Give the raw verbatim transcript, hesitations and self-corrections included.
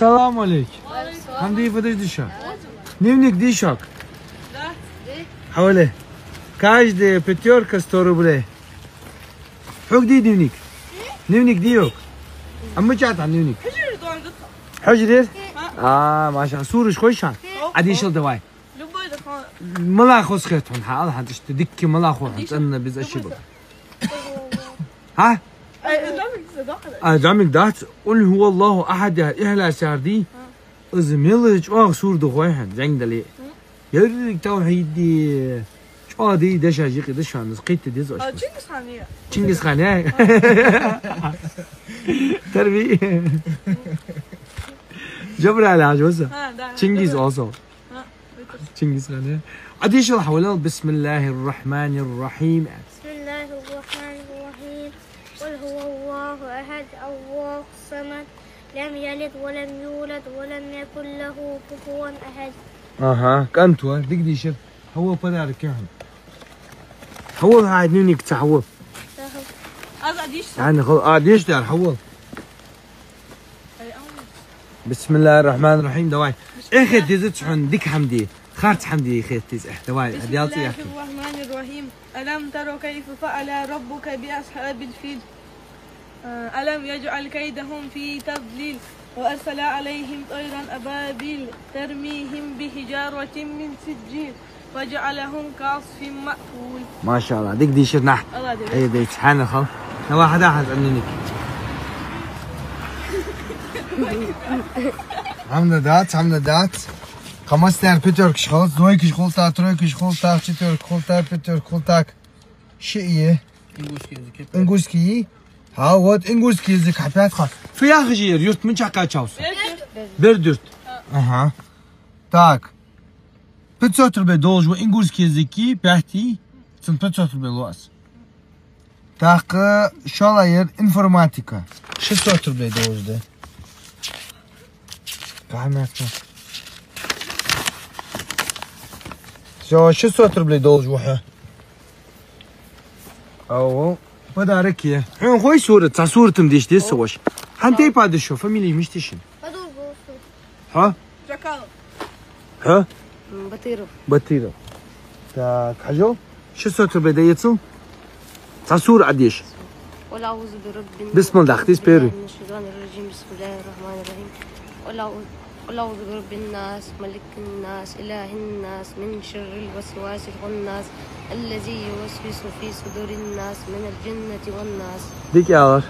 Салам алейк. Хьамди, подожди шо. Дневник дий шуга? Хьавола. Каждая пятёрка сто рублей. Хьога дий дневник? Дневник дий хьога? Амма чата дневник. Хьужарера? А, машалла. Сураш хой шоана? Ӏадешал давай. Любой да хьона. Мала хоза хет хьона, хьаала хьона, иштта дикка мала хо хьона, цӀена, без ошибок. Хьа? Ай, э, домик задохло. А, домик дац. قل هو الله أحد яхар, Ихлас яхар дий? Из мел чӀоагӀа сура да хой хьона, зӀамига дале. Еррига тавхьида чӀоагӀа дий, дешаш юкъе да шоана, из кхетаде деза оаш. А, Чингисхан я. Чингисхан я? Тарви. Джабраил Хьажа ва со. А, да. Чингиз also. А, это Чингисхан я. Ӏадешал хьавола, بسم الله الرحمن الرحيم. بسم الله الرحمن الرحيم. قل هو الله أحد، الله الصمد، لم يلد ولم يولد، ولم يكن له كفوا أحد. Аха, кӀант ва, дика дийшар. Хьавола, подарок я хьона. Хьавола, хьай дневник цу хьавола. Аз Ӏадешал. Ӏа хьал, Ӏадешал, хьавола. بسم الله الرحمن الرحيم, давай. Эхь хета дезац хьона дика хьамди, харц хьамди хета деза, эхь, давай, بسم الله الرحمن الرحيم. ألم تر كيف فعل ربك بأصحاب الفيل؟ ألم يجعل كيدهم في تضليل وأرسل عليهم طيرا أبابيل ترميهم بحجارة من سجيل فجعلهم كعصف مأكول. ما شاء الله, дика дийшар нах. Алла дика. Хьай дайца, хьанал хьал. Давай, хьада хьанал дневник. Хьамда дац, хьамда дац. Кхы массанена пятёркаш хилац, двойкаш хулаш, тройкаш хулаш, четвёрка хулаш, пятёрка хулаш. Ши я. Ингушский язык. Ингушский. Хьа, вот ингушский язык хьа пятка. Фу яхаш я ер юрт, мичахьа кхаьчав со? Берд юрт. Ага. Так. Пятьсот рублей долаш ва ингушский языка, пятый, цунна пятьсот рублей лу аз. ТӀаккха шоллагӀа яр информатика. Шестьсот рублей долаш да. Кхы мягко. Всё, шестьсот рублей долаш ва хьа. Ау, подарок я. Хьона хой сурат, цхьа сурат-м деша деза со оаш. Хьан тайпа да шо, фамилеш мишта я шун? Хьо? Джакалов. Хьо? М, Батыров. Батыров. Так, хьажал. Шестьсот рублей да эцал. Цхьа сура Ӏадеша. قل أعوذ برب الناس. Бисмилла дахтис первый. بسم الله الرحمن الرحيم. قل أعوذ، قل أعوذ برب الناس، ملك الناس، إله الناس، من شر الوسواس الخناس، الذي يوسوس في صدور الناس، من الجنة والناس. Дика яхар.